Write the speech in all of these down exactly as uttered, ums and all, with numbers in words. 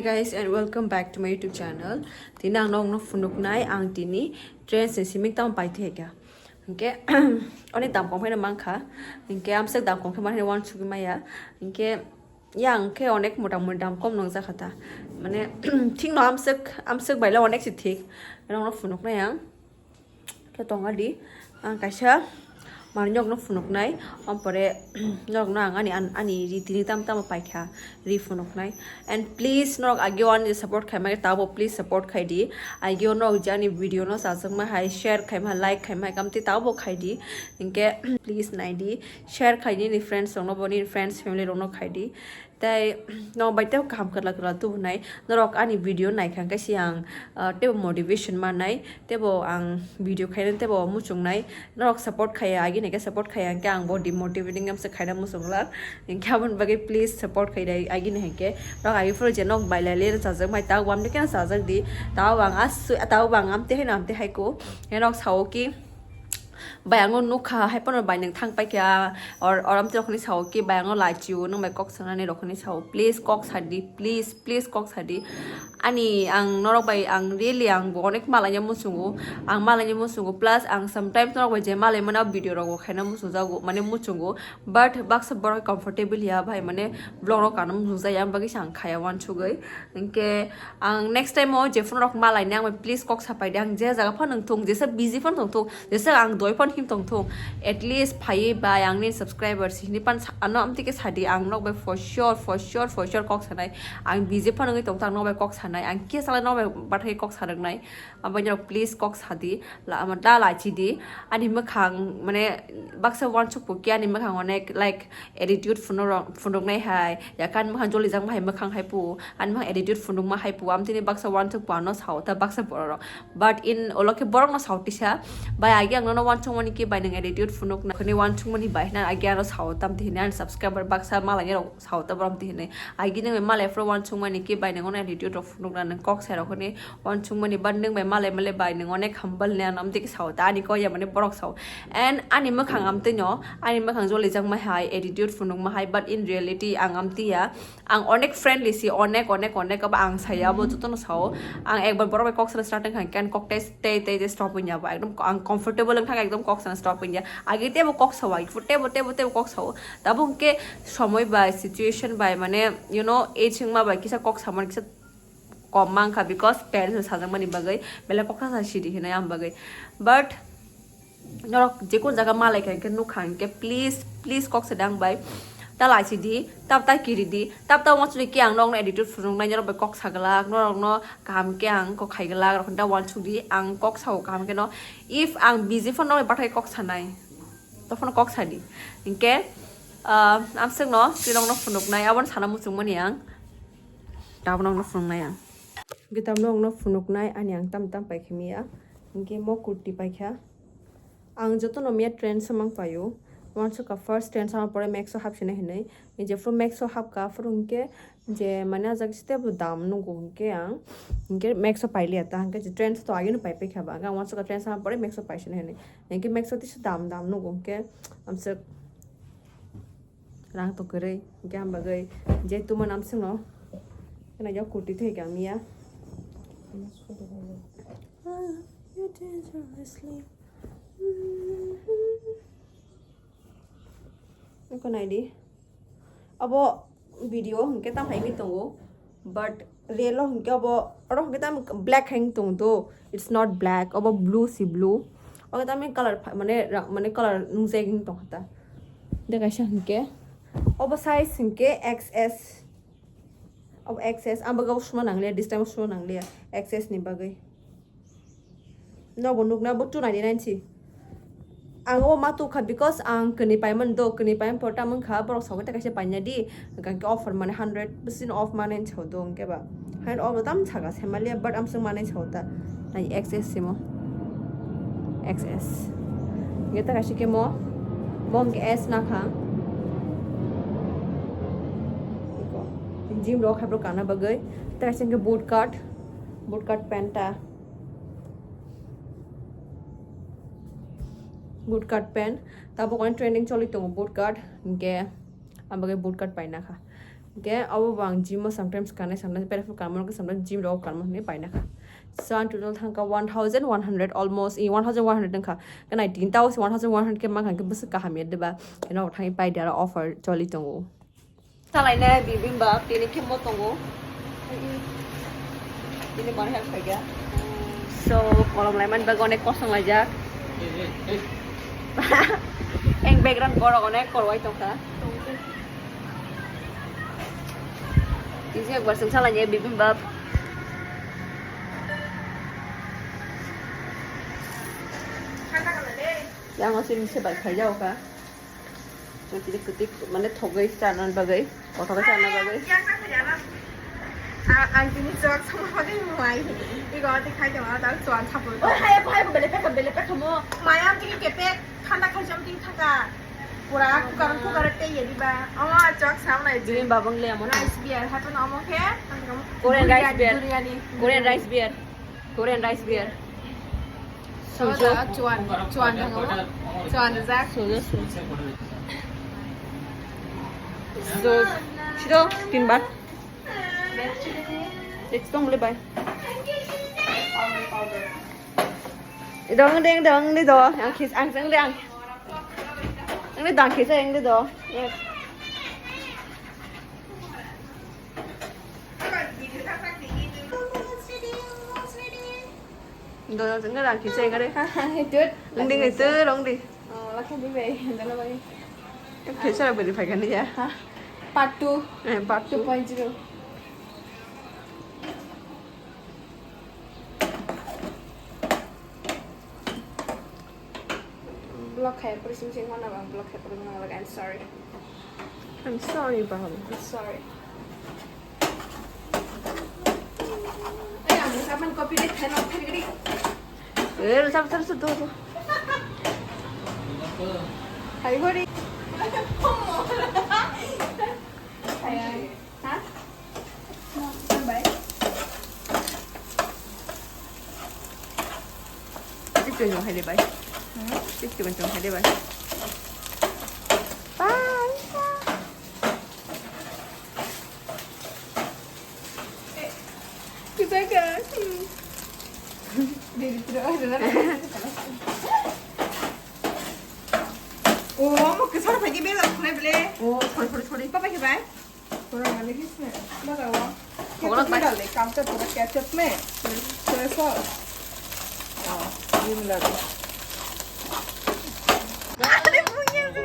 Hey guys, and welcome back to my YouTube channel. Tini ang nokno phunuknai, ang tini trends ni siming tamo paithai kha. Hingke, oni dam kom pheno mankha. Hingke amsek dam kom khe manhai wansugwi maya. Hingke yang khe onek mota mota dam kom nang jakha ta. Mane, thik no amsek, amsek baila onek si thik. Nokno phunuknai ang. Khe tong adi, ang kaisa manwi norokno phunuknai, ompore norokno ang ani, ani ri tini tam tamo paikha, ri phunuknai. And please, norok ageo ani support khaima khe tabo please support khai di. Ageo norok je ani video no chajakma hai share khaima, like khaima hai kamti tabo khai di. Hingke please nai di, share khai di ni friends rokno, bo ni friends family rokno khai di. Tei no bai tei kaham kwrwla kwrwla tubunai norok ani video naikha hwnkhe se ang, ah, teibo motivation mannai, teibo ang video khainai, teibo muchungnai. Norok support khaiya, agini hwnkhe support khaiya hwnkhe ang bo demotivating amsa khaina muchunglak. Hwnkhe aboni bagwi please support khaidai agini hwnkhe. Norok agi phuru je nok bailai le chajak mai, tabo amtwi kheno chajak di. Tabo ang aswi, tabo ang amtwi haino amtwi haiko. Norok sao ki, bai ang o nukha, hai phano bai nwng thang paikha, or, or amtwi rok hinwi sao ki, bai ang o lachio, nwng bai kok sanani rok hinwi sao, please kok sadi, please, please kok sadi. Ani ang norok bai ang really ang bo onek malaina muchungo, ang malaina muchungo, plus ang sometimes norok bai je malai mano video rok bo khaina muchungjago, mane muchungo, but baksa borok comfortable ya bai, mane vlog rok kana muchungjaya, ang bagwi se ang khaya wansugwi. Hingke ang next time o je phone rok malaina ang bai please kok sapai di, ang je jaga phano nwng thung, jesa busy phano tong thung, jesa ang doi phano him tong thung, at least phaiwi bai ang ni subscribers hini pan sa-, ano amtwi khe sadi, ang nok bai for sure, for sure, for sure kok sanai, ang busy phano wngwi tong thang nok bai kok sanai, ang kisa lai nok bai bathai kok sanai, abo norok please kok sadi, la, ama da lachidi, ani mwkhang mane baksa wansuk pukya ani mwkhang onek like attitude phunuk rok, phunuknai hai, yakha ani mwkhang jolijak hai mwkhang hai pu, ani mwkhang attitude phunukma hai pu, amtini baksa wansuk pu ano sao ta baksa borok rok. But in olo khe borok no sao tisa, bai agi ang nono wansuk mani ki bai nwng attitude phunuk na khani wansuk mani bai na agi ano sao tam tihini ani subscriber baksa malai rok sao ta borom tihini. Agi nwng malai phuru wansuk mani ki bai nwng ono attitude rok phunuk na nwng kok sai rok khani wansuk mani, but nwng bai malai malai bai nwng onek humble ni ano amtwi khe sao ta ani kok ya mani borok sao. And ani mwkhang amtwi no, ani mwkhang jolijak ma hai, attitude phunuk ma hai, but in reality ang amtwi ya, ang onek friendly si, onek, onek, onek, abo ang saya, abo joto no sao. Ang ekbar borok bai kok sana start wngkha, khe kok tei, tei, tei, tei stop wngya bo, ekdom ang comfortable wngkha, ekdom kok sana stop wngya. Agi tebo kok sao, agi tebo, tebo, tebo kok sao. Tabuk hwnkhe somoi bai, situation bai, mane, you know, age wngma bai kisa kok samani kisa kom mankha, because parents no sajakmani bagwi belai kok sa sidi hinwi ang bagwi. But norok jekun jaga malai kha hwnkhe nukha hwnkhe please, please kok sadi ang bai. Ta laisidi, tab ta kiridi, tab ta wansudi ki ang nokno attitude phunuknai, norok bai kok saglak, norokno kaham khe ang kok khaiglak, rok da wansudi ang kok sao kaham kheno. If ang busy phone nokni bathai kok sanai, tophano kok sadi. Hwnkhe, ah, amswkno twi nokno phunuknai, abono sana muchungmani ang. Tabno nokno phunuknai ang. Hwnkhe tabno nokno phunuknai ani ang tam tam pai khe miya. Hwnkhe mo kurti paikha. Ang jotono miya trend samang paio. Wansukha first trend sama pore Max o hapsina hinwi. Jephuru Max o hapkha, aphuru hwnkhe je mane ajak step dam nugo hwnkhe ang. Hwnkhe Max o pailiya ta, hwnkhe je trend to agino pai paikha ba. Ang wansukha trend sama pore Max o paisina hinwi. Hwnkhe Max o tisa dam dam nugo hwnkhe amswk rang to kwrwi. Hwnkhe ang bagwi je tuma namswkno kheno kurti thwi kang miya. Ah, you dangerously. Eko naidi. Abo video hwnkhe tamo hai wngwi tongo, but real o hwnkhe abo, oro hwnkhe tamo black hai wngwi tongo do, it's not black, abo blue si blue. Obo tamo color pha-, mane ra-, mane color nungjak wngwi tongkha ta. De kaisa hwnkhe, obo size hwnkhe X S. Obo X S, ang bagwi suma nangliya, this time suma nangliya, X S ni bagwi. Nobo nukna bo two ninety nine si. Ang o ma tukha because ang kwnwi paimani do, kwnwi paimani pore tamo wngkha, borok sabo tei kaisa paina di, hwnkhe offer mane hundred percent off mane wngsa do hwnkhe ba. Haino obo tam saka saimanliya, but amswk mane wngsa ta. Nai X S simo. X S. Hwnkhe tei kaisa khe mo, mo hwnkhe S nakha. Gym rok haibro kana bagwi. Tei kaisa hwnkhe boot cut, boot cut pant ta. Boot cut pant. Tabuk ani trending choli tongo boot cut. Hwnkhe ang bagwi boot cut paina kha. Hwnkhe abo bo ang gym o sometimes kanai, sometimes bere phuru kanmano, sometimes gym rogo kanmano hinwi paina kha. So ang total thangkha one thousand one hundred, almost i one thousand one hundred wngkha. Kanai tin ta o one thousand one hundred khe mankha, hwnkhe bwswk kaham ya diba? Eno thangwi pai dia, aro offer choli tongo. Salaina bibimbap tini khe mo tongo. Tini mani help khaikha. So kolom laimani bagwi onek kosong laijak. Eng background borok onek korwai tongkha. Tisi ekbar chwng salaini bibimbap. Yang aswk se bai khaijao kha. Chwng tini kwtwi mane thogwi charwna bagwi, kothogwi charwna bagwi. Ang tini chwk songmani muai. Igo tini khai tongma dal chuan sapui. Oi hai hai bele pekha bele pekha mo. Maya tini kepek thanda khai jam tini thaka. Pura kukar kukar tei yedi ba. Ama chwk sam nai. Bini babang le amo. Rice beer hatun amo khe. Korean rice beer. Biryani. Korean rice beer. Korean rice beer. Sujuk. Chuan, chuan thangamo. Chuan rijak. Sujuk, sujuk. So, siro, tinbar. Let's go, mulai bai. Idong ding dong di do, ang kis ang sang ding. Ang di dong kis ang di do. Yes. Do do jeng dang kisa ngare. Dude. Ang ding itu long di. Oh, lakha di bai. Dala bai. Kisa beri pakai ni ya. Part two. Eh, part two. Two point zero. Block khai puri sing sing mana bang block khai puri mana lagi. I'm sorry. I'm sorry, Baham. I'm sorry. Ay, ang sa man copyright khai na khai gari. Eh, lu sab sab sab do do. Hai gori. Hai. Ha? Bye. Tik tik jong hai de bai. Hmm? Tik tik jong hai de bai. Bye. Kita kan. Hmm. Dia diterus. Oh, mau ke sana pergi bela, boleh boleh. Oh, sorry sorry sorry. Apa pakai bai? Kurang ada guys ni. Mana wa? Ketchup ni dal de, kamcha pura ketchup ni. Soya sauce. Oh, ini lagi. Ada punya tu.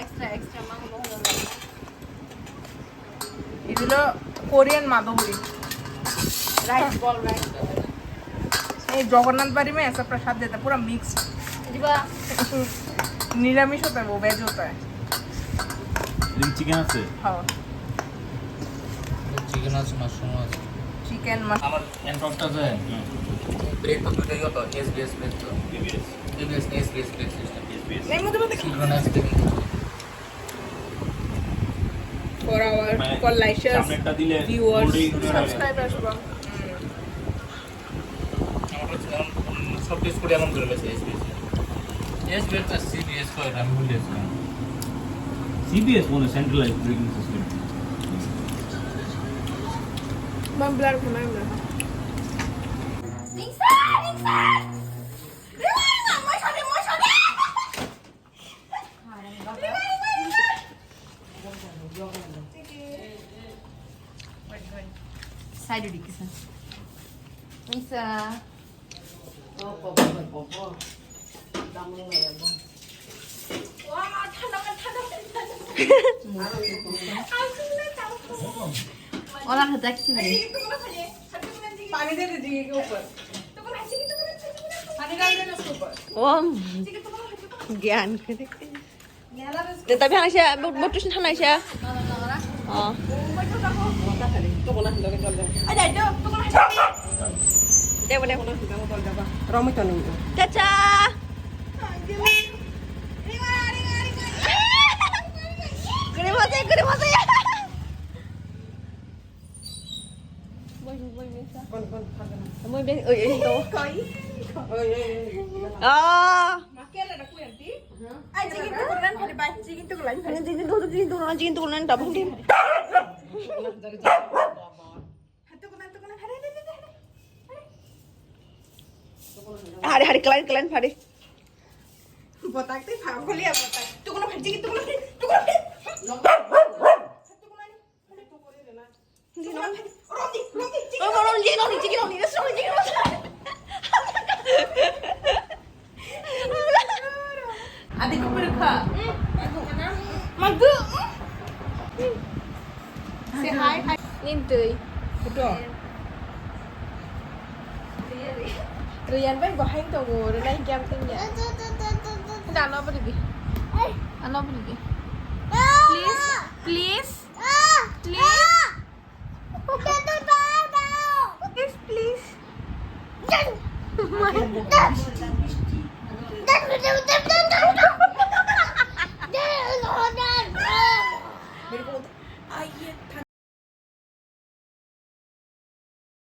Extra, extra, mango, mango. Idilo Korean madhuri. Rice ball, rice ball. এই জগন্নাথ বাড়ি মে এসা প্রসাদ দেতা পুরা মিক্স। দিবা। নিরামিষ হতে হ্যায়, ভেজ হতে হ্যায়। চিকেন আছে? হ্যাঁ। চিকেন আছে, মাশরুম আছে। Chicken, mushroom. আমার এনটপটা যে ব্রেড তো দুটোই হতো, এসবিএস ব্রেড তো। ABS. ABS, SBS bread system. SBS. এর মধ্যে মধ্যে সিঙ্ক্রোনাইজ ব্রেড। For our, মানে, for Laisha's সামনেরটা দিলে viewers, মোটেই ধরে না। Subscribers বল। হুম। আমার কাছে এখন, উম, সব বিস্কুট এখন ধরে গেছে এসবিএস। এসবিএস না সিবিএস হয়, আমি ভুলে গেছিলাম। সিবিএস মনে হয় centralised braking system. Mam blar ko mam blar. Side di kisa. Isa. Ola hata kisi bhi. पानी दे दे जी के ऊपर। पानी डाल देना उसके ऊपर। Om gyan kare. Te tabi hana siya, bu-, butus hana siya. Oh. Debo, debo. Romito nunggu. Caca. Guri mate, guri mate. Moi, moi, moi, sa. Moi, ben, oi, oi, to. Ah. Ai, chicken tukulan phari bai, chicken tukulan phari. Chicken tukulan, chicken tukulan, chicken tukulan, double team. Tukulan, tukulan, hari, hari, hari, hari. Hari, hari, kelain, kelain, hari. Botak tei phang kholia botak. Tukulan phari, chicken tukulan phari, tukulan phari. Tukulan. Adi ko pura kha. Magu. Say hi, hi. Nintui. Betul. Rian bai bahai tongo, renai jam tingnya. Dah, ano beri di. Ano beri di. Please, please. Please. Please, please.